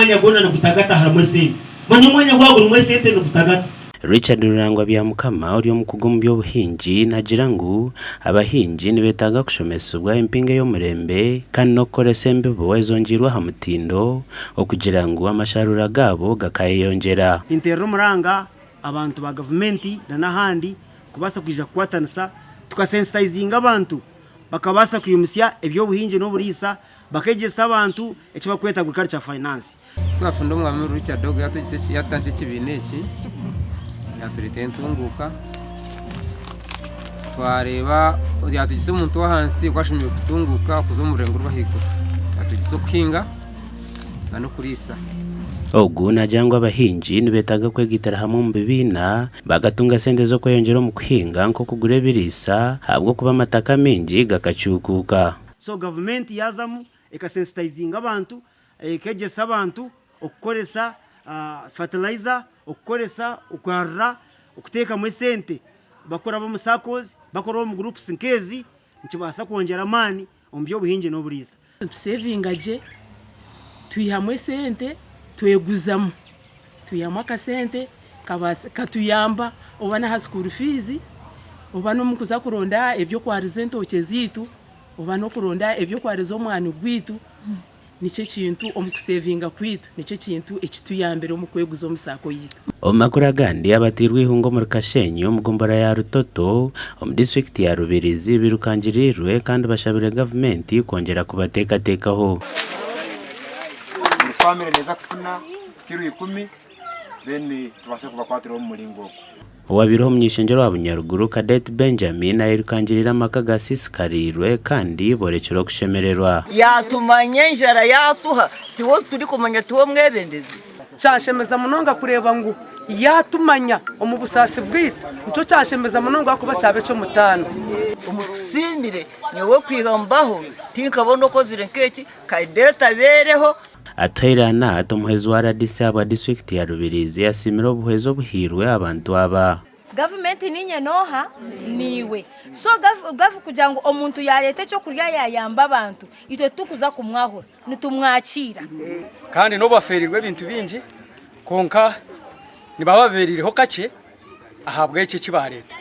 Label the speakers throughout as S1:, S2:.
S1: Omwanya gwona nigutagata harimu esente. Manya omwanya gwaba gurimu esente nigutagata.
S2: Richard Rurangwa Byamukama ori omukugu omu by'obuhingi nagira ngu abahingi nibetaaga kushomesibwa empinga ey'omurembe kandi n'okukoresa embibo ezongyeirwe aha mutindo okugira ngu amasharuura gaabo gakayeyongyera.
S1: Ninteerera omuranga abantu ba gavumenti na n'ahandi kubaasa kwija kukwatanisa tukasensitayizinga abantu bakabaasa kwimutsya eby'obuhingi n'oburiisa bakegyesa abantu eki barikweta agriculture finance.
S3: Twafunda omwami Richard ogu yatandisa ekibiina eki yatureetera entunguuka twareeba yatwegyesa omuntu w'ahansi oku ashemereire kutunguuka kuza omu rurengo orw'ahaiguru yatwegyesa okuhinga n'okuriisa.
S2: Ogu naagira ngu abahingi nibeetaaga kwegaitira hamwe omu bibiina bakatunga sente z'okweyongyera omu kuhinga nk'okugura ebiriisa ahabw'okuba amataka amaingi gakacuukuuka.
S1: So gavumenti yaazamu ekasensitayizinga abantu, ekegyesa abantu okukoresa fertilizer, okukoresa okwarura, okuteekamu esente bakuraba omu SACCOs, bakuraba omu groups nk'ezi nikibaasa kwongyera amaani omu by'obuhingi n'oburiisa.
S4: Nitusevinga gye, twihamu esente tweguzamu, twihamu akasente katuyamba oba n'aha school fees, oba n'omu kuza kuronda eby'okwariza entookye zaitu, oba n'okuronda eby'okwariza omwani gwaitu. Nikyo ekintu omu kusevinga kwaitu, nikyo ekintu ekituyambire omu kweguza omu saako yaitu.
S2: Omu makuru agandi, abateirwe eihunga omuri Kashenyi omu gombora ya Rutoto omu disiturikiti ya Rubirizi birukangiriirwe kandi bashabire gavumenti kwongyera kubateekateekaho.
S5: Buri famire neeza kufuna kiro ikumi then tubaase kubakwatiraho omu muringo ogwo.
S2: Owabaireho omuny'eishengyero wa Bunyaruguru, Cadet Benjamin ayerukangiriire amaka gasiisikariirwe kandi borekire okushemererwa.
S6: Yaatumanya enjara yaatuha, tiwe ou turikumanya, tiwe omwebembezi.
S7: Kyanshemeza munonga kureeba ngu yaatumanya omu busaasi bwaitu, nikyo kyanshemeza munonga ahakuba kyaba eky'omutaano.
S6: Omutusiimire, nyowe kwiha mbaho tinkabona okozire nk'eki, Cadet abeereho.
S2: Atuhaire Anat, omuhwezi wa rdc ahabwa disiturikiti ya Rubirizi asiimire obuhwezi obuhairwe abantu aba.
S8: Gavumenti niinye n'oha? Niiwe. So gavu kugira ngu omuntu yaareeta ekyokurya yaayamba abantu, itwe titukuza kumwahura, nitumwakiira.
S9: Kandi n'obu bafeereirwe ebintu bingi, kwonka nibaba babeereireho kakye ahabw'ekyo eki baareeta.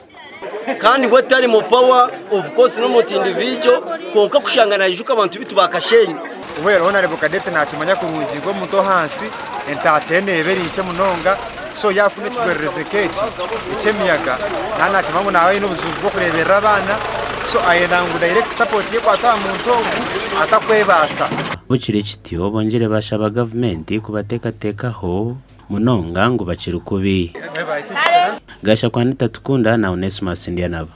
S10: Kandi we tari mu power of course n'omuntu individual kwonka kushanga naijuka abantu bitu ba Kashenyi.
S5: Well Honourable Cadet nakimanya kurungi ngu omuntu ohansi entaasa ye neeba eri nkye munonga so yafuna ekigwererezi nk'eki eky'emiyaga naaba nakimanya ngu naaba aine obuzibu bw'okureeberera abaana so ayenda ngu direct support ye ekwate aha muntu ogu atakwebaasa.
S2: Bukiri kityo, bongyire bashaba gavumenti kubateekateekaho munonga ngu bakiri kubi. Gashakwa Anita Tukunda na Onesmus Ndyanabo.